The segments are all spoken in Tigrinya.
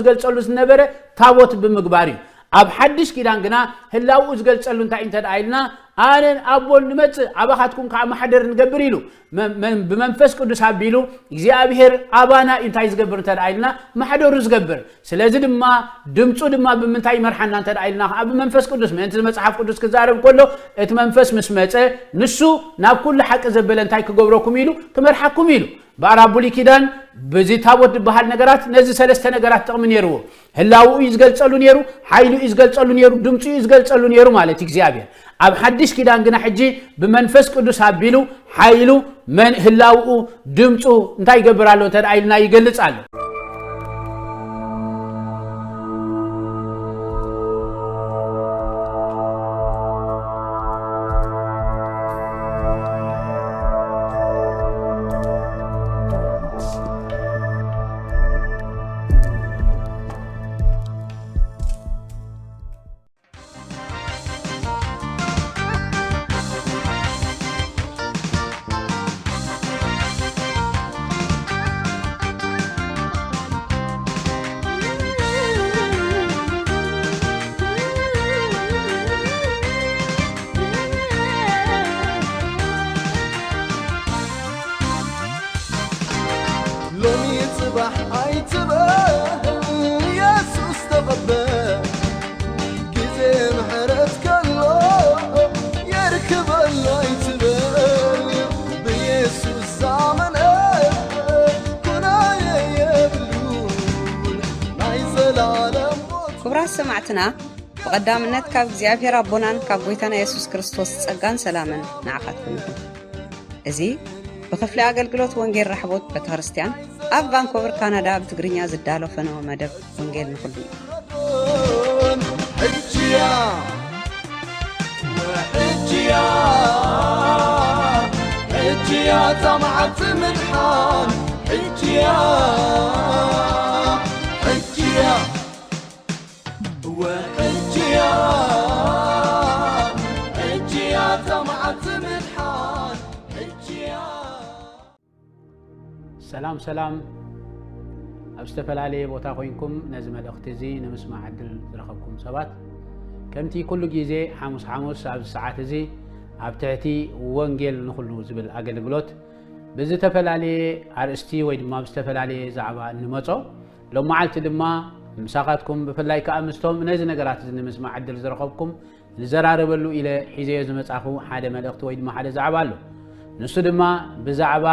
ዝገልጸሉ ዝነበረ ታቦት ብምግባር እዩ። ኣብ ሓድሽ ኪዳን ግና ህላውኡ ዝገልጸሉ እንታይ እንተ ደኣ ኢልና፣ ኣነን ኣቦን ንመጽእ ኣባኻትኩም ከዓ ማሕደር ንገብር ኢሉ። መ- መ- ብመንፈስ ቅዱስ ኣቢሉ እግዚኣብሔር ኣባና እዩ እንታይ ዝገብር እንተ ደኣ ኢልና፣ ማሕደሩ ዝገብር። ስለዚ ድማ ድምፁ ድማ ብምንታይ ይመርሓና እንተ ደኣ ኢልና ከዓ ብመንፈስ ቅዱስ። ምእንቲ መጽሓፍ ቅዱስ ክዛረብ ከሎ እቲ መንፈስ ምስ መጸ ንሱ ናብ ኩሉ ሓቂ ዘበለ እንታይ ክገብረኩም ኢሉ ክመርሓኩም ኢሉ። ብኣራ ብሉይ ኪዳን በዚ ታቦት ዝበሃል ነገራት ነዚ ሰለስተ ነገራት ጥቕሚ ነይርዎ። ህላውኡ እዩ ዝገልጸሉ ነይሩ፣ ሓይሉ እዩ ዝገልጸሉ ነይሩ፣ ድምፁ እዩ ዝገልጸሉ ነይሩ ማለት እዩ እግዚኣብሔር። ኣብ ሓድሽ ኪዳን ግና ሕጂ ብመንፈስ ቅዱስ ኣቢሉ ሓይሉ መን ህላውኡ ድምፁ እንታይ ይገብር ኣሎ እንተ ደኣ ኢልና ይገልጽ ኣሎ። ሎሚ ጽባሕ ኣይትበል የሱስ ተቐበል ግዜ ምሕረት ከሎ የርክበሎ ኣይትበል ብየሱስ ዝኣመነ ኩናየ የብሉን ናይ ዘላለም ሞት ክቡራት ሰማዕትና ብቐዳምነት ካብ እግዚኣብሔር ኣቦናን ካብ ጐይታና የሱስ ክርስቶስ ጸጋን ሰላምን ንዓኻትኩም ይኹን። እዚ ብኽፍሊ ኣገልግሎት ወንጌል ራሕቦት ቤተክርስትያን ኣብ ቫንኮቨር ካናዳ ብትግርኛ ዝዳሎ ፈነወ መደብ ወንጌል ንኹሉ እዩ። ሕጅያ ሕጅያ ሕጅያ ታማዓት ምድሓን ሕጅያ ሕጅያ ወሕጅያ ሕጅያ ታማዓት ምድሓን ሕጅያ ሰላም ሰላም። ኣብ ዝተፈላለየ ቦታ ኮይንኩም ነዚ መልእኽቲ እዚ ንምስማዕ ዕድል ዝረኸብኩም ሰባት፣ ከምቲ ኩሉ ግዜ ሓሙስ ሓሙስ ኣብዚ ሰዓት እዚ ኣብ ትሕቲ ወንጌል ንኹሉ ዝብል ኣገልግሎት ብዝተፈላለየ ኣርእስቲ ወይ ድማ ብዝተፈላለየ ዛዕባ እንመጾ፣ ሎም መዓልቲ ድማ ምሳኻትኩም ብፍላይ ከኣ ምስቶም ነዚ ነገራት እዚ ንምስማዕ ዕድል ዝረኸብኩም ንዘራረበሉ ኢለ ሒዘዮ ዝመጻኹ ሓደ መልእኽቲ ወይ ድማ ሓደ ዛዕባ ኣሎ። ንሱ ድማ ብዛዕባ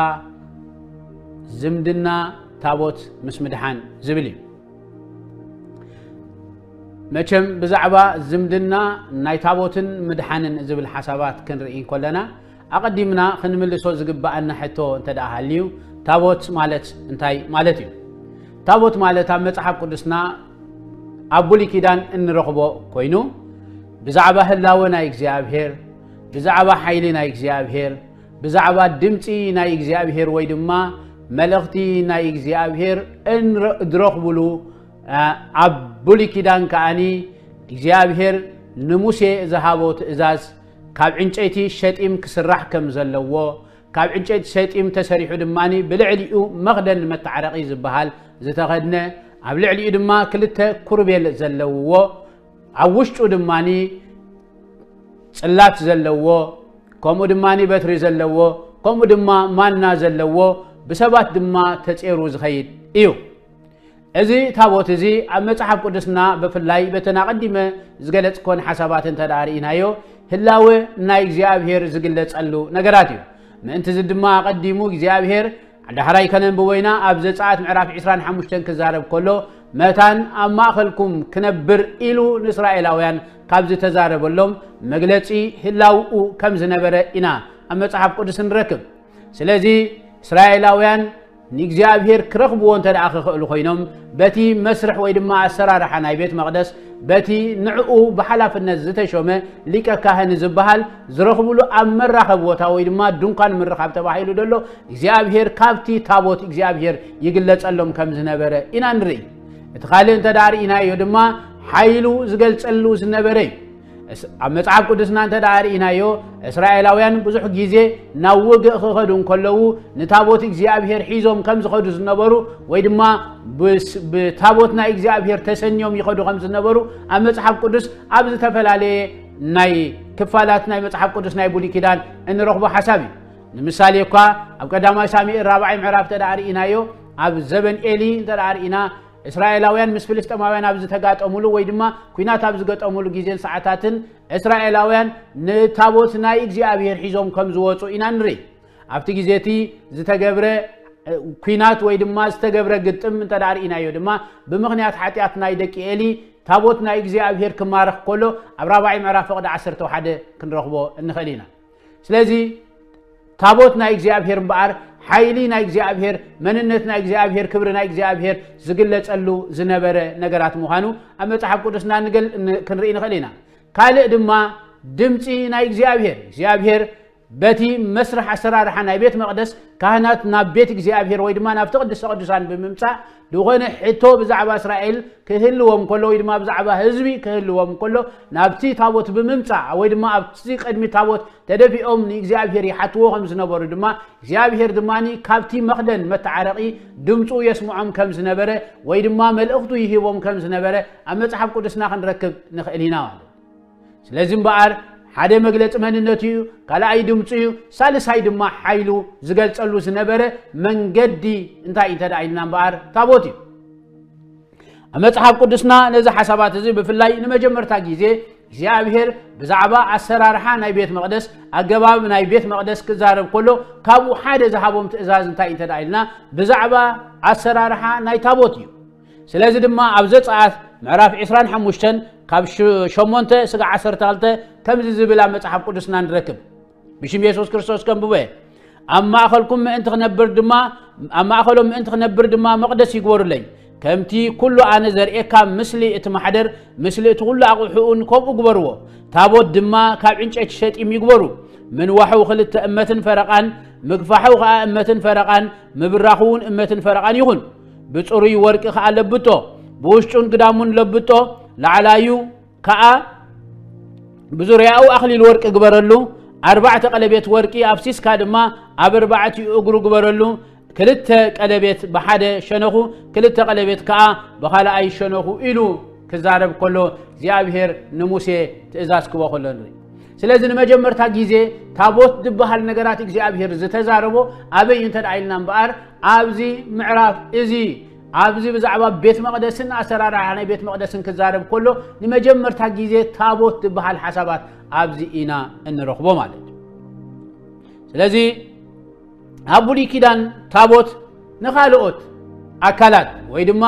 ዝምድና ታቦት ምስ ምድሓን ዝብል እዩ። መቸም ብዛዕባ ዝምድና ናይ ታቦትን ምድሓንን ዝብል ሓሳባት ክንርኢ እንከለና ኣቐዲምና ክንምልሶ ዝግብኣና ሕቶ እንተ ደኣ ሃልዩ ታቦት ማለት እንታይ ማለት እዩ? ታቦት ማለት ኣብ መጽሓፍ ቅዱስና ኣብ ብሉይ ኪዳን እንረኽቦ ኮይኑ ብዛዕባ ህላወ ናይ እግዚኣብሔር፣ ብዛዕባ ሓይሊ ናይ እግዚኣብሔር፣ ብዛዕባ ድምፂ ናይ እግዚኣብሔር ወይ ድማ መልእኽቲ ናይ እግዚኣብሔር እንረ- ዝረኽብሉ ኣብ ብሉይ ኪዳን ከኣኒ እግዚኣብሔር ንሙሴ ዝሃቦ ትእዛዝ ካብ ዕንጨይቲ ሸጢም ክስራሕ ከም ዘለዎ ካብ ዕንጨይቲ ሸጢም ተሰሪሑ ድማ ብልዕሊኡ መኽደን መታዓረቒ ዝበሃል ዝተኸድነ ኣብ ልዕሊኡ ድማ ክልተ ኩርቤል ዘለውዎ ኣብ ውሽጡ ድማ ጽላት ዘለዎ ከምኡ ድማ በትሪ ዘለዎ ከምኡ ድማ ማና ዘለዎ ብሰባት ድማ ተጼሩ ዝኸይድ እዩ። እዚ ታቦት እዚ ኣብ መጽሓፍ ቅዱስና ብፍላይ በተን ኣቐዲመ ዝገለጽኮን ሓሳባት እንተ ደኣ ርኢናዮ ህላወ ናይ እግዚኣብሔር ዝግለጸሉ ነገራት እዩ። ምእንቲ እዚ ድማ ኣቐዲሙ እግዚኣብሔር ዳሕራይ ከነንብቦ ኢና ኣብ ዘጸኣት ምዕራፍ ዕስራን ሓሙሽተን ክዛረብ ከሎ መታን ኣብ ማእኸልኩም ክነብር ኢሉ ንእስራኤላውያን ካብ ዝተዛረበሎም መግለጺ ህላውኡ ከም ዝነበረ ኢና ኣብ መጽሓፍ ቅዱስ ንረክብ። ስለዚ እስራኤላውያን ንእግዚኣብሔር ክረኽብዎ እንተ ደኣ ክኽእሉ ኮይኖም በቲ መስርሕ ወይ ድማ ኣሰራርሓ ናይ ቤት መቕደስ በቲ ንዕኡ ብሓላፍነት ዝተሾመ ሊቀ ካህን ዝበሃል ዝረኽብሉ ኣብ መራኸቢ ቦታ ወይ ድማ ድንኳን ምርኻብ ተባሂሉ ዘሎ እግዚኣብሔር ካብቲ ታቦት እግዚኣብሔር ይግለጸሎም ከም ዝነበረ ኢና ንርኢ። እቲ ካልእ እንተ ደኣ ርኢናዮ ድማ ሓይሉ ዝገልጸሉ ዝነበረ እዩ። እስ- ኣብ መጽሓፍ ቅዱስና እንተ ደኣ ርኢናዮ፣ እስራኤላውያን ብዙሕ ግዜ ናብ ውግእ ክኸዱ እንከለዉ፣ ንታቦት እግዚኣብሔር ሒዞም ከም ዝኸዱ ዝነበሩ፣ ወይ ድማ ብስ- ብታቦት ናይ እግዚኣብሔር ተሰንዮም ይኸዱ ከም ዝነበሩ ኣብ መጽሓፍ ቅዱስ ኣብ ዝተፈላለየ ናይ ክፋላት ናይ መጽሓፍ ቅዱስ ናይ ብሉይ ኪዳን እንረኽቦ ሓሳብ እዩ። ንምሳሌ እኳ ኣብ ቀዳማይ ሳሙኤል ራብዓይ ምዕራፍ እንተ ደኣ ርኢናዮ፣ ኣብ ዘበን ኤሊ እንተ ደኣ ርኢና፣ እስራኤላውያን ምስ ፍልስጤማውያን ኣብ ዝተጋጠሙሉ ወይ ድማ ኲናት ኣብ ዝገጠሙሉ ግዜን ሰዓታትን እስራኤላውያን ንታቦት ናይ እግዚኣብሔር ሒዞም ከም ዝወፁ ኢና ንርኢ። ኣብቲ ግዜ እቲ ዝተገብረ እ፣ ኲናት ወይ ድማ ዝተገብረ ግጥም እንተ ደኣ ርኢናዮ ድማ፣ ብምኽንያት ሓጢኣት ናይ ደቂ ኤሊ ታቦት ናይ እግዚኣብሔር ክማረኽ ከሎ ኣብ ራብዓይ ምዕራፍ ፍቕዲ ዓሰርተ ሓደ ክንረኽቦ እንኽእል ኢና። ስለዚ ታቦት ናይ እግዚኣብሔር እምበኣር ሓይሊ ናይ እግዚኣብሔር፣ መንነት ናይ እግዚኣብሔር፣ ክብሪ ናይ እግዚኣብሔር ዝግለጸሉ ዝነበረ ነገራት ምዃኑ ኣብ መጽሓፍ ቅዱስና ንገል- ን- ክንርኢ ንኽእል ኢና። ካልእ ድማ ድምፂ ናይ እግዚኣብሔር፣ እግዚኣብሔር በቲ መስርሕ ኣሰራርሓ ናይ ቤት መቕደስ ካህናት ናብ ቤት እግዚኣብሔር ወይ ድማ ናብቲ ቅድስተ ቅዱሳን ብምምጻእ ዝኾነ ሕቶ ብዛዕባ እስራኤል ክህልዎም ከሎ ወይ ድማ ብዛዕባ ህዝቢ ክህልዎም ከሎ ናብቲ ታቦት ብምምጻእ ወይ ድማ ኣብቲ ቅድሚ ታቦት ተደፊኦም ንእግዚኣብሔር ይሓትዎ ከም ዝነበሩ ድማ እግዚኣብሔር ድማ ካብቲ መኽደን መተዓረቒ ድምፁ የስምዖም ከም ዝነበረ ወይ ድማ መልእኽቱ ይህቦም ከም ዝነበረ ኣብ መጽሓፍ ቅዱስና ክንረክብ ንኽእል ኢና ማለት። ስለዚ እምበኣር ሓደ መግለጺ መንነቱ እዩ፣ ካልኣይ ድምፁ እዩ፣ ሳልሳይ ድማ ሓይሉ ዝገልጸሉ ዝነበረ መንገዲ እንታይ እንተ ደኣ ኢልና እምበኣር ታቦት እዩ። ኣብ መጽሓፍ ቅዱስና ነዚ ሓሳባት እዚ ብፍላይ ንመጀመርታ ግዜ እግዚኣብሔር ብዛዕባ ኣሰራርሓ ናይ ቤት መቕደስ፣ ኣገባብ ናይ ቤት መቕደስ ክዛረብ ከሎ ካብኡ ሓደ ዝሃቦም ትእዛዝ እንታይ እንተ ደኣ ኢልና ብዛዕባ ኣሰራርሓ ናይ ታቦት እዩ። ስለዚ ድማ ኣብ ዘጸኣት ምዕራፍ ዕስራን ሓሙሽተን ካብ ሸሞንተ ስጋዕ ዓሰርተ ክልተ ከምዚ ዝብል ኣብ መጽሓፍ ቅዱስና ንረክብ። ብሽም የሱስ ክርስቶስ ከንብቦ እየ። ኣብ ማእኸልኩም ምእንቲ ክነብር ድማ ኣብ ማእኸሎም ምእንቲ ክነብር ድማ መቕደስ ይግበሩለይ። ከምቲ ኩሉ ኣነ ዘርእየካ ምስሊ እቲ ማሕደር፣ ምስሊ እቲ ኩሉ ኣቑሑኡን ከምኡ ግበርዎ። ታቦት ድማ ካብ ዕንጨይቲ ሸጢም ይግበሩ። ምንዋሑ ክልተ እመትን ፈረቓን፣ ምግፋሑ ኸኣ እመትን ፈረቓን፣ ምብራኹ እውን እመትን ፈረቓን ይኹን። ብጽሩይ ወርቂ ኸኣ ለብጦ፣ ብውሽጡን ግዳሙን ለብጦ፣ ላዕላዩ ከኣ ብዙርያኡ ኣኽሊል ወርቂ ግበረሉ። ኣርባዕተ ቀለቤት ወርቂ ኣብሲስካ ድማ ኣብ ኣርባዕቲኡ እግሩ ግበረሉ። ክልተ ቀለቤት ብሓደ ሸነኹ፣ ክልተ ቀለቤት ከኣ ብኻልኣይ ሸነኹ ኢሉ ክዛረብ ከሎ እግዚኣብሔር ንሙሴ ትእዛዝ ክቦ ከሎ ንርኢ። ስለዚ ንመጀመርታ ግዜ ታቦት ዝበሃል ነገራት እግዚኣብሔር ዝተዛረቦ ኣበይ እንተ ደኣ ኢልና እምበኣር ኣብዚ ምዕራፍ እዚ ኣብዚ ብዛዕባ ቤት መቕደስን ኣሰራርሓ ናይ ቤት መቕደስን ክዛረብ ከሎ ንመጀመርታ ግዜ ታቦት ዝበሃል ሓሳባት ኣብዚ ኢና እንረኽቦ ማለት እዩ። ስለዚ ኣብ ብሉይ ኪዳን ታቦት ንኻልኦት ኣካላት ወይ ድማ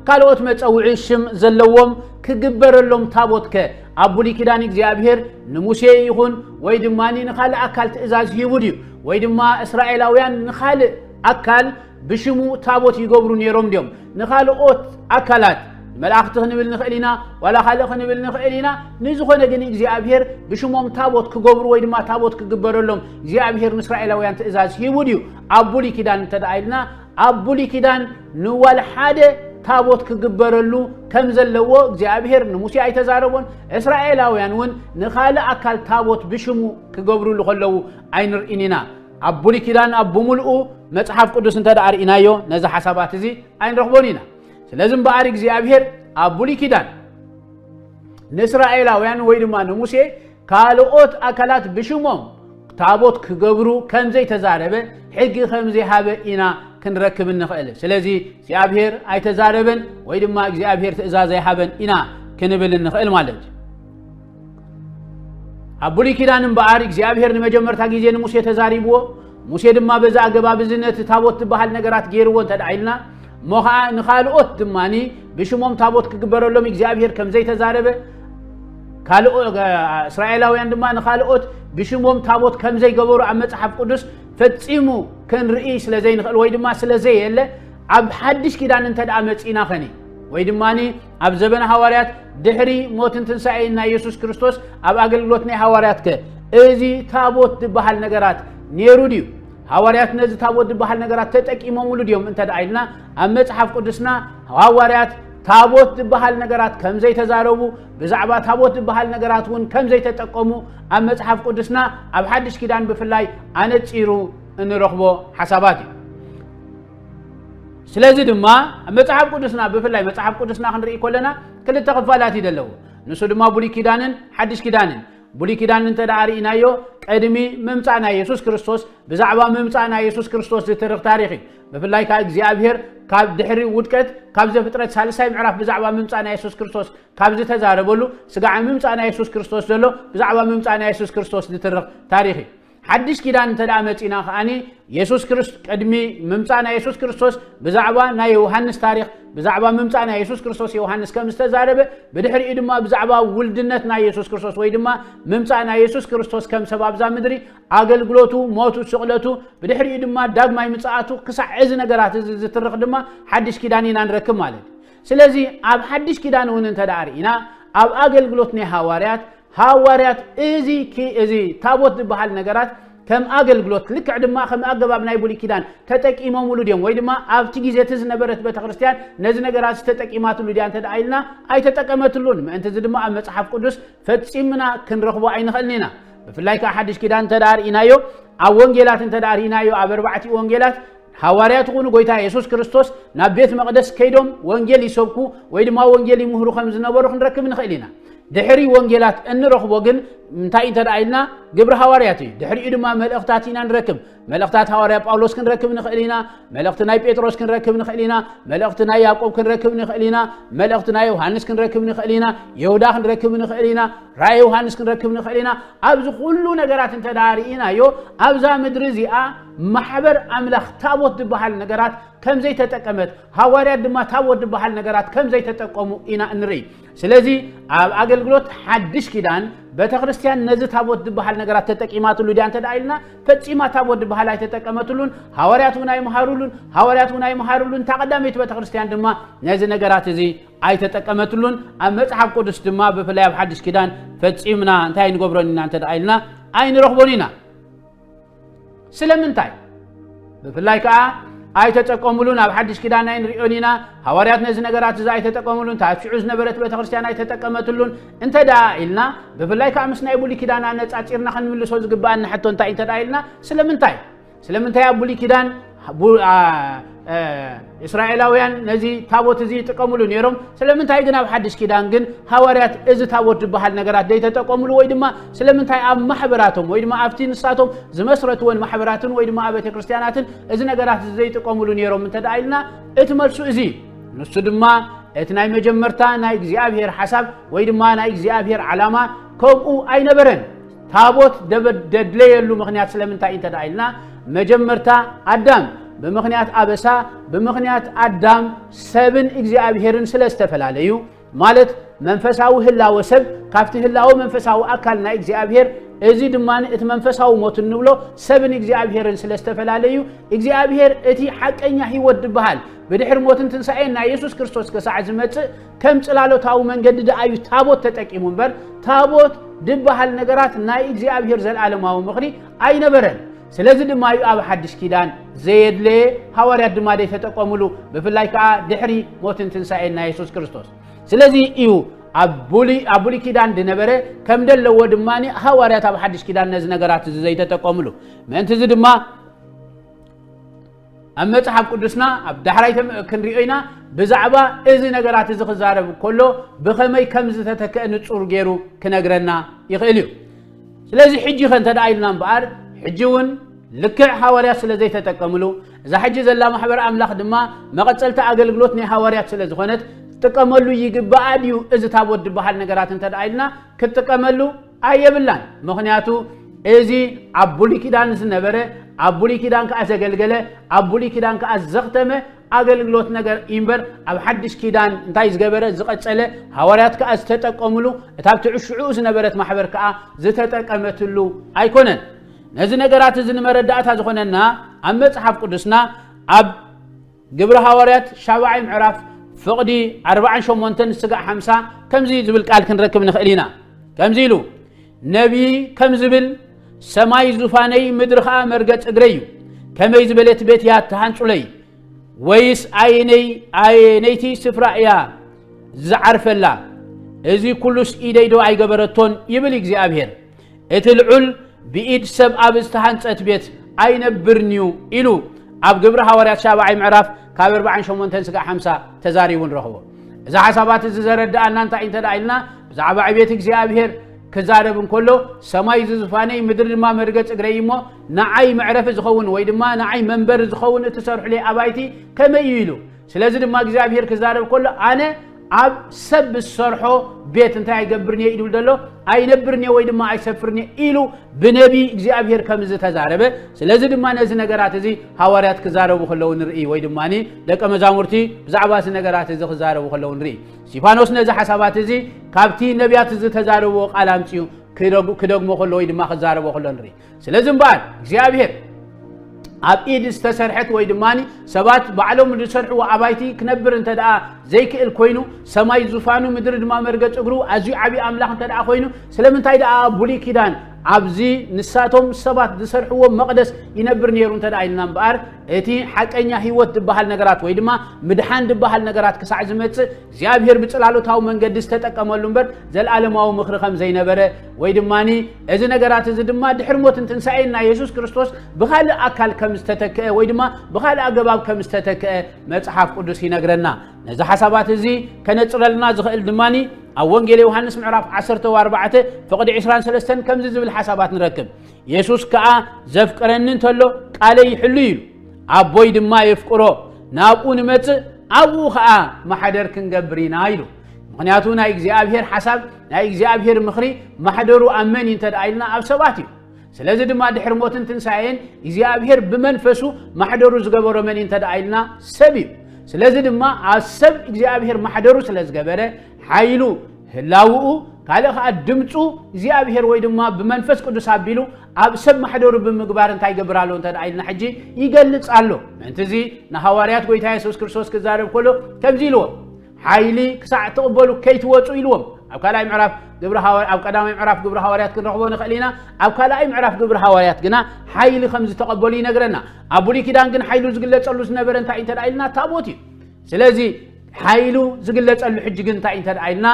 ካልኦት መጸውዒ ሽም ዘለዎም ክግበረሎም ታቦትከ ኣብ ብሉይ ኪዳን እግዚኣብሔር ንሙሴ ይኹን ወይ ድማ ንኻልእ ኣካል ትእዛዝ ሂቡ ድዩ? ወይ ድማ እስራኤላውያን ንኻልእ ኣካል ብሽሙ ታቦት ይገብሩ ነይሮም ድዮም? ንኻልኦት ኣካላት መላእኽቲ ክንብል ንኽእል ኢና፣ ዋላ ካልእ ክንብል ንኽእል ኢና። ንዝኾነ ግን እግዚኣብሔር ብሽሞም ታቦት ክገብሩ ወይ ድማ ታቦት ክግበረሎም እግዚኣብሔር ንእስራኤላውያን ትእዛዝ ሂቡ ድዩ? ኣብ ብሉይ ኪዳን እንተ ደኣ ኢልና ኣብ ብሉይ ኪዳን ንዋል ሓደ ታቦት ክግበረሉ ከም ዘለዎ እግዚኣብሔር ንሙሴ ኣይተዛረቦን። እስራኤላውያን እውን ንኻልእ ኣካል ታቦት ብሽሙ ክገብሩሉ ከለዉ ኣይንርኢን ኢና። ኣብ ብሉይ ኪዳን ኣብ ብምልኡ መጽሓፍ ቅዱስ እንተ ደኣ ርኢናዮ ነዚ ሓሳባት እዚ ኣይንረኽቦን ኢና። ስለዚ እምበኣር እግዚኣብሔር ኣብ ብሉይ ኪዳን ንእስራኤላውያን ወይ ድማ ንሙሴ ካልኦት ኣካላት ብሽሞም ታቦት ክገብሩ ከም ዘይተዛረበ ሕጊ ከም ዘይሃበ ኢና ክንረክብ እንኽእል። ስለዚ እግዚኣብሔር ኣይተዛረበን ወይ ድማ እግዚኣብሔር ትእዛዝ ኣይሃበን ኢና ክንብል እንኽእል ማለት እዩ። ኣብ ብሉይ ኪዳን እምበኣር እግዚኣብሔር ንመጀመርታ ግዜ ንሙሴ ተዛሪብዎ፣ ሙሴ ድማ በዚ ኣገባብ እዚ ነቲ ታቦት ዝበሃል ነገራት ገይርዎ እንተ ደኣ ኢልና እሞ ኸዓ ንኻልኦት ድማ ብሽሞም ታቦት ክግበረሎም እግዚኣብሔር ከም ዘይተዛረበ ካልኦ እስራኤላውያን ድማ ንኻልኦት ብሽሞም ታቦት ከም ዘይገበሩ ኣብ መጽሓፍ ቅዱስ ፈጺሙ ክንርኢ ስለ ዘይንኽእል ወይ ድማ ስለ ዘየለ ኣብ ሓድሽ ኪዳን እንተ ደኣ መጺእና ኸኒ ወይ ድማ ኣብ ዘበነ ሃዋርያት ድሕሪ ሞትን ትንሳኤን ናይ የሱስ ክርስቶስ ኣብ ኣገልግሎት ናይ ሃዋርያት ከ እዚ ታቦት ዝበሃል ነገራት ነይሩ ድዩ? ሃዋርያት ነዚ ታቦት ዝበሃል ነገራት ተጠቂሞምሉ ድዮም እንተ ደኣ ኢልና ኣብ መጽሓፍ ቅዱስና ሃዋርያት ታቦት ዝበሃል ነገራት ከም ዘይተዛረቡ፣ ብዛዕባ ታቦት ዝበሃል ነገራት እውን ከም ዘይተጠቀሙ ኣብ መጽሓፍ ቅዱስና ኣብ ሓድሽ ኪዳን ብፍላይ ኣነጺሩ እንረኽቦ ሓሳባት እዩ። ስለዚ ድማ ኣብ መጽሓፍ ቅዱስና ብፍላይ መጽሓፍ ቅዱስና ክንርኢ ከለና ክልተ ክፋላት እዩ ዘለዎ። ንሱ ድማ ብሉይ ኪዳንን ሓድሽ ኪዳንን። ብሉይ ኪዳን እንተ ደኣ ርኢናዮ ቅድሚ ምምጻእ ናይ የሱስ ክርስቶስ ብዛዕባ ምምጻእ ናይ የሱስ ክርስቶስ ዝትርኽ ታሪኽ እዩ። ብፍላይ ከኣ እግዚኣብሔር ካብ ድሕሪ ውድቀት ካብ ዘፍጥረት ሳልሳይ ምዕራፍ ብዛዕባ ምምጻእ ናይ የሱስ ክርስቶስ ካብ ዝተዛረበሉ ስጋዕ ምምጻእ ናይ የሱስ ክርስቶስ ዘሎ ብዛዕባ ምምጻእ ናይ የሱስ ክርስቶስ ዝትርኽ ታሪኽ እዩ። ሓድሽ ኪዳን እንተ ደኣ መጺና ከኣኒ የሱስ ክርስ ቅድሚ ምምጻእ ናይ የሱስ ክርስቶስ ብዛዕባ ናይ ዮሃንስ ታሪኽ ብዛዕባ ምምጻእ ናይ የሱስ ክርስቶስ ዮሃንስ ከም ዝተዛረበ ብድሕሪኡ ድማ ብዛዕባ ውልድነት ናይ የሱስ ክርስቶስ ወይ ድማ ምምጻእ ናይ የሱስ ክርስቶስ ከም ሰብ ኣብዛ ምድሪ ኣገልግሎቱ ሞቱ ስቕለቱ ብድሕሪኡ ድማ ዳግማይ ምጽኣቱ ክሳዕ እዚ ነገራት እዚ ዝትርኽ ድማ ሓድሽ ኪዳን ኢና ንረክብ ማለት እዩ። ስለዚ ኣብ ሓድሽ ኪዳን እውን እንተ ደኣ ርኢና ኣብ ኣገልግሎት ናይ ሃዋርያት ሃዋርያት እዚ ኪ- እዚ ታቦት ዝበሃል ነገራት ከም ኣገልግሎት ልክዕ ድማ ከም ኣገባብ ናይ ብሉይ ኪዳን ተጠቂሞምሉ ድዮም ወይ ድማ ኣብቲ ግዜ እቲ ዝነበረት ቤተክርስትያን ነዚ ነገራት ተጠቂማትሉ ድያ እንተ ደኣ ኢልና ኣይተጠቀመትሉን። ምእንቲ እዚ ድማ ኣብ መጽሓፍ ቅዱስ ፈጺምና ክንረኽቦ ኣይንኽእልን ኢና። ብፍላይ ከዓ ሓድሽ ኪዳን እንተ ደኣ ርኢናዮ ኣብ ወንጌላት እንተ ደኣ ርኢናዮ ኣብ ኣርባዕቲኡ ወንጌላት ሃዋርያት ይኹኑ ጎይታ የሱስ ክርስቶስ ናብ ቤት መቕደስ ከይዶም ወንጌል ይሰብኩ ወይ ድማ ወንጌል ይምህሩ ከም ዝነበሩ ክንረክብ ንኽእል ኢና። ድሕሪ ወንጌላት እንረኽቦ ግን እንታይ እንተ ደኣ ኢልና ግብሪ ሃዋርያት እዩ። ድሕሪኡ ድማ መልእኽታት ኢና ንረክብ። መልእኽታት ሃዋርያ ጳውሎስ ክንረክብ ንኽእል ኢና። መልእኽቲ ናይ ጴጥሮስ ክንረክብ ንኽእል ኢና። መልእኽቲ ናይ ያዕቆብ ክንረክብ ንኽእል ኢና። መልእኽቲ ናይ ዮሃንስ ክንረክብ ንኽእል ኢና። ይሁዳ ክንረክብ ንኽእል ኢና። ራእይ ዮሃንስ ክንረክብ ንኽእል ኢና። ኣብዚ ኩሉ ነገራት እንተ ደኣ ርኢናዮ ኣብዛ ምድሪ እዚኣ ማሕበር ኣምላኽ ታቦት ዝበሃል ነገራት ከም ዘይተጠቀመት ሃዋርያት ድማ ታቦት ዝበሃል ነገራት ከም ዘይተጠቀሙ ኢና እንርኢ። ስለዚ ኣብ ኣገልግሎት ሓድሽ ኪዳን ቤተ ክርስቲያን ነዚ ታቦት ዝበሃል ነገራት ተጠቂማትሉ ድያ እንተ ደኣ ኢልና ፈጺማ ታቦት ዝበሃል ኣይተጠቀመትሉን። ሃዋርያት እውን ኣይመሃሩሉን። ሃዋርያት እውን ኣይመሃሩሉን። እታ ቀዳመይቲ ቤተ ክርስቲያን ድማ ነዚ ነገራት እዚ ኣይተጠቀመትሉን። ኣብ መጽሓፍ ቅዱስ ድማ ብፍላይ ኣብ ሓድሽ ኪዳን ፈጺምና እንታይ ኣይንገብሮን ኢና እንተ ደኣ ኢልና ኣይንረኽቦን ኢና። ስለምንታይ? ብፍላይ ከኣ ኣይተጠቀሙሉን። ኣብ ሓድሽ ኪዳን ኣይንሪኦን ኢና። ሃዋርያት ነዚ ነገራት እዚ ኣይተጠቀሙሉን። እታ ኣብ ሽዑ ዝነበረት ቤተ ክርስቲያን ኣይተጠቀመትሉን እንተ ደኣ ኢልና ብፍላይ ከኣ ምስ ናይ ብሉይ ኪዳን ኣነጻጺርና ክንምልሶ ዝግብኣና ሕቶ እንታይ እንተ ደኣ ኢልና ስለምንታይ? ስለምንታይ ኣብ ብሉይ ኪዳን ቡ- አ- አ- እስራኤላውያን ነዚ ታቦት እዚ ይጥቀምሉ ነይሮም? ስለምንታይ ግን ኣብ ሓድሽ ኪዳን ግን ሃዋርያት እዚ ታቦት ዝበሃል ነገራት ዘይተጠቀምሉ ወይ ድማ ስለምንታይ ኣብ ማሕበራቶም ወይ ድማ ኣብቲ ንሳቶም ዝመስረትወን ማሕበራትን ወይ ድማ ኣብ ቤተ ክርስቲያናትን እዚ ነገራት እዚ ዘይጥቀምሉ ነይሮም እንተ ደኣ ኢልና እቲ መልሱ እዚ እዩ። ንሱ ድማ እቲ ናይ መጀመርታ ናይ እግዚኣብሔር ሓሳብ ወይ ድማ ናይ እግዚኣብሔር ዓላማ ከምኡ ኣይነበረን። ታቦት ደበ- ደድለየሉ ምኽንያት ስለምንታይ እንተ ደኣ ኢልና መጀመርታ ኣዳም ብምኽንያት ኣበሳ ብምኽንያት ኣዳም ሰብን እግዚኣብሔርን ስለ ዝተፈላለዩ ማለት መንፈሳዊ ህላወ ሰብ ካብቲ ህላወ መንፈሳዊ ኣካል ናይ እግዚኣብሔር እዚ ድማ እቲ መንፈሳዊ ሞት እንብሎ ሰብን እግዚኣብሔርን ስለ ዝተፈላለዩ እግዚኣብሔር እቲ ሓቀኛ ህይወት ዝበሃል ብድሕሪ ሞትን ትንሳኤን ናይ የሱስ ክርስቶስ ክሳዕ ዝመጽእ ከም ጽላሎታዊ መንገዲ ደኣ እዩ ታቦት ተጠቂሙ እምበር ታቦት ዝበሃል ነገራት ናይ እግዚኣብሔር ዘለዓለማዊ ምኽሪ ኣይነበረን። ስለዚ ድማ እዩ ኣብ ሓድሽ ኪዳን ዘየድለየ ሃዋርያት ድማ ዘይተጠቀምሉ ብፍላይ ከዓ ድሕሪ ሞትን ትንሳኤን ናይ የሱስ ክርስቶስ። ስለዚ እዩ ኣብ ብሉይ ኣብ ብሉይ ኪዳን ዝነበረ ከም ዘለዎ ድማ ሃዋርያት ኣብ ሓድሽ ኪዳን ነዚ ነገራት እዚ ዘይተጠቀምሉ። ምእንቲ እዚ ድማ ኣብ መጽሓፍ ቅዱስና ኣብ ዳሕራይ ተም- ክንሪኦ ኢና ብዛዕባ እዚ ነገራት እዚ ክዛረብ ከሎ ብኸመይ ከም ዝተተክአ ንጹር ገይሩ ክነግረና ይኽእል እዩ። ስለዚ ሕጂ ከ እንተ ደኣ ኢልና እምበኣር ሕጂ እውን ልክዕ ሃዋርያት ስለ ዘይተጠቀምሉ እዛ ሕጂ ዘላ ማሕበር ኣምላኽ ድማ መቐጸልቲ ኣገልግሎት ናይ ሃዋርያት ስለ ዝኾነት ትጥቀመሉ ይግባኣ ድዩ እዚ ታቦት ዝበሃል ነገራት እንተ ደኣ ኢልና ክትጥቀመሉ ኣየብላን። ምኽንያቱ እዚ ኣብ ብሉይ ኪዳን ዝነበረ ኣብ ብሉይ ኪዳን ከኣ ዘገልገለ ኣብ ብሉይ ኪዳን ከኣ ዘኽተመ ኣገልግሎት ነገር እዩ እምበር ኣብ ሓድሽ ኪዳን እንታይ ዝገበረ ዝቐጸለ ሃዋርያት ከኣ ዝተጠቀምሉ እታ ኣብቲ ሽዑ ዝነበረት ማሕበር ከኣ ዝተጠቀመትሉ ኣይኮነን። ነዚ ነገራት እዚ ንመረዳእታ ዝኾነና ኣብ መጽሓፍ ቅዱስና ኣብ ግብሪ ሃዋርያት ሻብዓይ ምዕራፍ ፍቕዲ ኣርባዓን ሸሞንተን ስጋዕ ሓምሳ ከምዚ ዝብል ቃል ክንረክብ ንኽእል ኢና። ከምዚ ኢሉ ነቢይ ከም ዝብል ሰማይ ዙፋነይ ምድሪ ኸዓ መርገጽ እግረይ እዩ። ከመይ ዝበለት ቤት እያ ተሃንጹለይ? ወይስ ኣየነይ ኣየነይቲ ስፍራ እያ ዝዓርፈላ፣ እዚ ኩሉስ ኢደይ ዶ ኣይገበረቶን? ይብል እግዚኣብሔር። እቲ ልዑል ብኢድ ሰብ ኣብ ዝተሃንጸት ቤት ኣይነብርን'ዩ ኢሉ ኣብ ግብሪ ሃዋርያት ሻብዓይ ምዕራፍ ካብ ኣርባዓን ሸሞንተን ስጋዕ ሓምሳ ተዛሪቡ ንረኽቦ። እዚ ሓሳባት እዚ ዘረድኣና እንታይ እንተ ደኣ ኢልና፣ ብዛዕባ ዕቤት እግዚኣብሔር ክዛረብ እንከሎ፣ "ሰማይ ዝዙፋነይ፣ ምድሪ ድማ መርገጽ እግረይ እሞ፣ ንዓይ መዕረፊ ዝኸውን ወይ ድማ ንዓይ መንበሪ ዝኸውን እትሰርሑለይ ኣባይቲ ከመይ እዩ?" ኢሉ። ስለዚ ድማ እግዚኣብሔር ክዛረብ ከሎ፣ "ኣነ ኣብ ሰብ ዝሰርሖ ቤት እንታይ ኣይገብርን'የ?" ኢሉ ዘሎ፣ "ኣይነብርን'የ ወይ ድማ ኣይሰፍርን'የ" ኢሉ ብነቢይ እግዚኣብሔር ከም ዝተዛረበ፣ ስለዚ ድማ ነዚ ነገራት እዚ ሃዋርያት ክዛረቡ ከለዉ ንርኢ፣ ወይ ድማ ደቀ መዛሙርቲ ብዛዕባ እዚ ነገራት እዚ ክዛረቡ ከለዉ ንርኢ። እስጢፋኖስ ነዚ ሓሳባት እዚ ካብቲ ነቢያት ዝተዛረብዎ ቃል ኣምጺኡ ክደግ-፣ ክደግሞ ከሎ ወይ ድማ ክዛረቦ ከሎ ንርኢ። ስለዚ እምበኣር እግዚኣብሔር ኣብ ኢድ ዝተሰርሐት ወይ ድማ ሰባት ባዕሎም ዝሰርሕዎ ኣባይቲ ክነብር እንተ ደኣ ዘይክእል ኮይኑ፣ ሰማይ ዙፋኑ፣ ምድሪ ድማ መርገጽ እግሩ፣ ኣዝዩ ዓብዪ ኣምላኽ እንተ ደኣ ኮይኑ፣ ስለምንታይ ደኣ ኣብ ብሉይ ኪዳን ኣብዚ ንሳቶም ሰባት ዝሰርሕዎ መቕደስ ይነብር ነይሩ እንተ ደኣ ኢልና እምበኣር፣ እቲ ሓቀኛ ህይወት ዝበሃል ነገራት ወይ ድማ ምድሓን ዝበሃል ነገራት ክሳዕ ዝመጽእ እግዚኣብሔር ብጽላሎታዊ መንገዲ ዝተጠቀመሉ እምበር፣ ዘልኣለማዊ ምኽሪ ከም ዘይነበረ ወይ ድማኒ እዚ ነገራት እዚ ድማ ድሕሪ ሞትን ትንሳኤን ናይ የሱስ ክርስቶስ ብኻልእ ኣካል ከም ዝተተክአ ወይ ድማ ብኻልእ ኣገባብ ከም ዝተተክአ መጽሓፍ ቅዱስ ይነግረና። ነዚ ሓሳባት እዚ ከነጽረልና ዝኽእል ድማኒ ኣብ ወንጌል ዮሃንስ ምዕራፍ ዓሰርተ ኣርባዕተ ፍቕዲ ዕስራን ሰለስተን ከምዚ ዝብል ሓሳባት ንረክብ። የሱስ ከኣ ዘፍቅረኒ እንተሎ ቃለይ ይሕሉ ኢሉ። ኣቦይ ድማ የፍቅሮ፣ ናብኡ ንመጽእ ኣብኡ ኸኣ ማሕደር ክንገብር ኢና ኢሉ። ምኽንያቱ ናይ እግዚኣብሔር ሓሳብ፣ ናይ እግዚኣብሔር ምኽሪ ማሕደሩ ኣብ መን እዩ እንተ ደኣ ኢልና ኣብ ሰባት እዩ። ስለዚ ድማ ድሕሪ ሞትን ትንሳኤን እግዚኣብሔር ብመንፈሱ ማሕደሩ ዝገበሮ መን እዩ እንተ ደኣ ኢልና ሰብ እዩ። ስለዚ ድማ ኣብ ሰብ እግዚኣብሔር ማሕደሩ ስለ ዝገበረ ሓይሉ ህላውኡ ካልእ ኸዓ ድምፁ እግዚኣብሔር ወይ ድማ ብመንፈስ ቅዱስ ኣቢሉ ኣብ ሰብ ማሕደሩ ብምግባር እንታይ ይገብር ኣሎ እንተ ደኣ ኢልና ሕጂ ይገልፅ ኣሎ። ምእንቲ እዚ ንሃዋርያት ጎይታ የሱስ ክርስቶስ ክዛረብ ከሎ ከምዚ ኢልዎም፣ ሓይሊ ክሳዕ ትቕበሉ ከይትወፁ ኢልዎም። ኣብ ካልኣይ ምዕራፍ ግብሪ ሃዋ-፣ ኣብ ቀዳማይ ምዕራፍ ግብሪ ሃዋርያት ክንረኽቦ ንኽእል ኢና። ኣብ ካልኣይ ምዕራፍ ግብሪ ሃዋርያት ግና ሓይሊ ከም ዝተቐበሉ ይነግረና። ኣብ ብሉይ ኪዳን ግን ሓይሉ ዝግለፀሉ ዝነበረ እንታይ እንተ ደኣ ኢልና ታቦት እዩ። ስለዚ ሓይሉ ዝግለጸሉ ሕጂ ግን እንታይ እንተ ደኣ ኢልና፣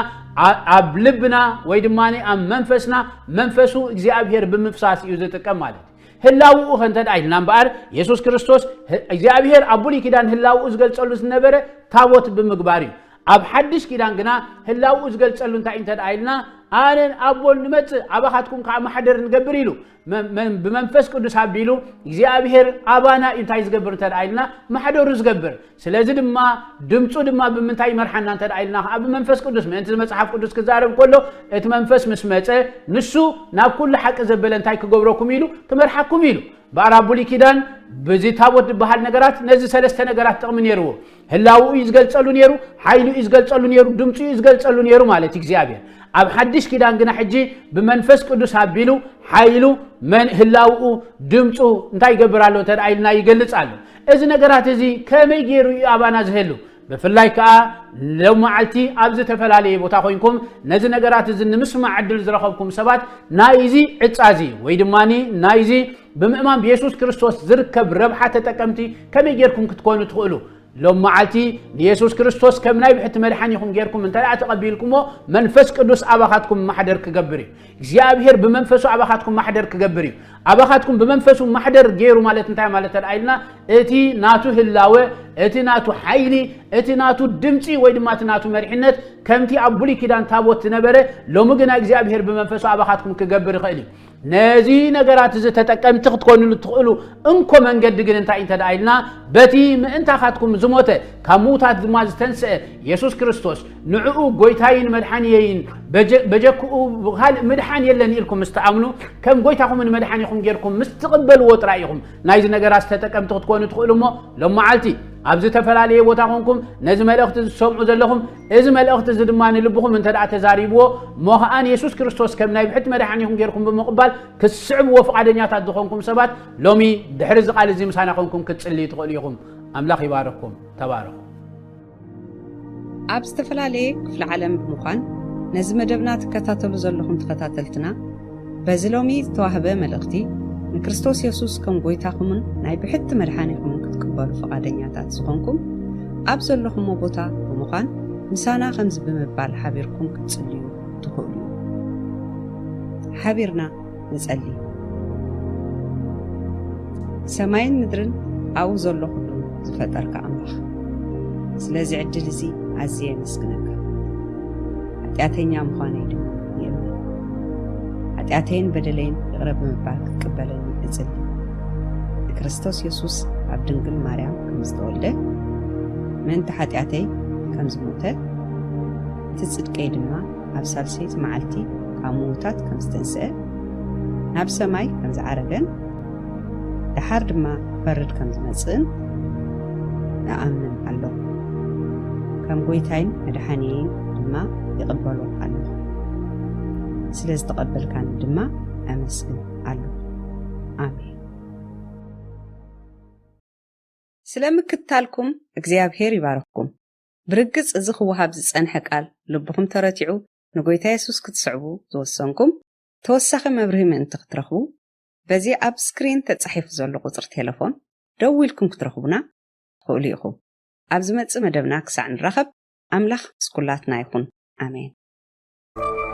ኣ-፣ ኣብ ልብና ወይ ድማ ኣብ መንፈስና፣ መንፈሱ እግዚኣብሔር ብምፍሳስ እዩ ዝጥቀም ማለት እዩ። ህላውኡ ከ እንተ ደኣ ኢልና እምበኣር፣ የሱስ ክርስቶስ ህ-፣ እግዚኣብሔር ኣብ ብሉይ ኪዳን ህላውኡ ዝገልጸሉ ዝነበረ ታቦት ብምግባር እዩ። ኣብ ሓድሽ ኪዳን ግና ህላውኡ ዝገልጸሉ እንታይ እንተ ደኣ ኢልና፣ ኣነን ኣቦን ንመጽእ፣ ኣባኻትኩም ከዓ ማሕደር ንገብር ኢሉ። መ-፣ መ-፣ ብመንፈስ ቅዱስ ኣቢሉ እግዚኣብሔር ኣባና እዩ እንታይ ዝገብር እንተ ደኣ ኢልና፣ ማሕደሩ ዝገብር። ስለዚ ድማ ድምፁ ድማ ብምንታይ ይመርሓና እንተ ደኣ ኢልና ከዓ ብመንፈስ ቅዱስ። ምእንቲ መጽሓፍ ቅዱስ ክዛረብ ከሎ እቲ መንፈስ ምስ መጸ ንሱ ናብ ኩሉ ሓቂ ዘበለ እንታይ ክገብረኩም ኢሉ? ክመርሓኩም ኢሉ። እምበኣር ኣብ ብሉይ ኪዳን በዚ ታቦት ዝበሃል ነገራት ነዚ ሰለስተ ነገራት ጥቕሚ ነይርዎ። ህላውኡ እዩ ዝገልጸሉ ነይሩ፣ ሓይሉ እዩ ዝገልጸሉ ነይሩ፣ ድምፁ እዩ ዝገልጸሉ ነይሩ ማለት እዩ እግዚኣብሔር። ኣብ ሓድሽ ኪዳን ግና ሕጂ ብመንፈስ ቅዱስ ኣቢሉ ሓይሉ መን ህላውኡ ድምፁ እንታይ ይገብር ኣሎ እንተ ደኣ ኢልና ይገልጽ ኣሎ። እዚ ነገራት እዚ ከመይ ገይሩ እዩ ኣባና ዝህሉ? ብፍላይ ከኣ ሎም መዓልቲ ኣብ ዝተፈላለየ ቦታ ኮይንኩም ነዚ ነገራት እዚ ንምስማዕ ዕድል ዝረኸብኩም ሰባት ናይዚ ዕጻ እዚ ወይ ድማኒ ናይዚ ብምእማን ብየሱስ ክርስቶስ ዝርከብ ረብሓ ተጠቀምቲ ከመይ ጌርኩም ክትኮኑ ትኽእሉ? ሎም መዓልቲ ንየሱስ ክርስቶስ ከም ናይ ብሕቲ መድሓኒኹም ጌርኩም እንተ ደኣ ተቐቢልኩሞ መንፈስ ቅዱስ ኣባኻትኩም ማሕደር ክገብር እዩ። እግዚኣብሔር ብመንፈሱ ኣባኻትኩም ማሕደር ክገብር እዩ። ኣባኻትኩም ብመንፈሱ ማሕደር ገይሩ ማለት እንታይ ማለት እንተ ደኣ ኢልና፣ እቲ ናቱ ህላወ፣ እቲ ናቱ ሓይሊ፣ እቲ ናቱ ድምፂ ወይ ድማ እቲ ናቱ መሪሕነት ከምቲ ኣብ ብሉይ ኪዳን ታቦት ዝነበረ ሎሚ ግና እግዚኣብሔር ብመንፈሱ ኣባኻትኩም ክገብር ይኽእል እዩ። ነዚ ነገራት እዚ ተጠቀምቲ ክትኮኑሉ ትኽእሉ እንኮ መንገዲ ግን እንታይ እንተ ደኣ ኢልና፣ በቲ ምእንታኻትኩም ዝሞተ ካብ ምዉታት ድማ ዝተንስአ የሱስ ክርስቶስ ንዕኡ ጎይታይን መድሓንየይን በጀ-፣ በጀክኡ ካልእ ምድሓን የለን ኢልኩም ምስ ትኣምኑ፣ ከም ጎይታኹምን መድሓኒኹም ጌርኩም ምስ ትቕበልዎ ጥራይ ኢኹም ናይዚ ነገራት ተጠቀምቲ ክትኮኑ ትኽእሉ። እሞ ሎም መዓልቲ ኣብ ዝተፈላለየ ቦታ ኮንኩም ነዚ መልእኽቲ ዝሰምዑ ዘለኹም፣ እዚ መልእኽቲ እዚ ድማ ንልብኹም እንተ ደኣ ተዛሪብዎ፣ እሞ ኸኣ ንየሱስ ክርስቶስ ከም ናይ ብሕቲ መድሓኒኹም ጌርኩም ብምቕባል ክትስዕብዎ ፍቓደኛታት ዝኾንኩም ሰባት፣ ሎሚ ድሕሪ እዚ ቃል እዚ ምሳና ኮንኩም ክትጽልዩ ትኽእሉ ኢኹም። ኣምላኽ ይባርኽኩም። ተባረኹ። ኣብ ዝተፈላለየ ክፍለ ዓለም ብምዃን ነዚ መደብና ትከታተሉ ዘለኹም ተኸታተልትና፣ በዚ ሎሚ ዝተዋህበ መልእኽቲ ንክርስቶስ የሱስ ከም ጎይታኹምን ናይ ብሕቲ መድሓኒኹምን ክትቅበሉ ፍቓደኛታት ዝኾንኩም፣ ኣብ ዘለኹምዎ ቦታ ብምዃን ምሳና ከምዚ ብምባል ሓቢርኩም ክትጽልዩ ትኽእሉ። ሓቢርና ንጸሊ። ሰማይን ምድርን ኣብኡ ዘሎ ኩሉ ዝፈጠርካ ኣምላኽ፣ ስለዚ ዕድል እዚ ኣዝየ የመስግነካ። ሓጢኣተኛ ምዃነይ ድማ ይእመን። ሓጢኣተይን በደለይን ይቕረ ብምባል ክትቅበለኒ እጽሊ። ንክርስቶስ የሱስ ኣብ ድንግል ማርያም ከም ዝተወልደ፣ ምእንቲ ሓጢኣተይ ከም ዝሞተ፣ እቲ ጽድቀይ ድማ ኣብ ሳልሰይቲ መዓልቲ ካብ ምዉታት ከም ዝተንስአ፣ ናብ ሰማይ ከም ዝዓረገን፣ ደሓር ድማ ክፈርድ ከም ዝመጽእን እኣምን ኣለኹ። ከም ጎይታይን መድሓኒየይን ድማ ይቕበሎ ኣለኹ። ስለ ዝተቐበልካኒ ድማ ኣመስግን ኣለኹ። ኣሜን። ስለ ምክታልኩም እግዚኣብሔር ይባርኽኩም። ብርግጽ እዚ ክወሃብ ዝጸንሐ ቃል ልብኹም ተረቲዑ ንጎይታ የሱስ ክትስዕቡ ዝወሰንኩም፣ ተወሳኺ መብርሂ ምእንቲ ክትረኽቡ፣ በዚ ኣብ ስክሪን ተጻሒፉ ዘሎ ቁጽሪ ቴሌፎን ደዊልኩም ክትረኽቡና ትኽእሉ ኢኹም። ኣብ ዝመጽእ መደብና ክሳዕ ንራኸብ፣ ኣምላኽ ምስ ኩላትና ይኹን። ኣሜን።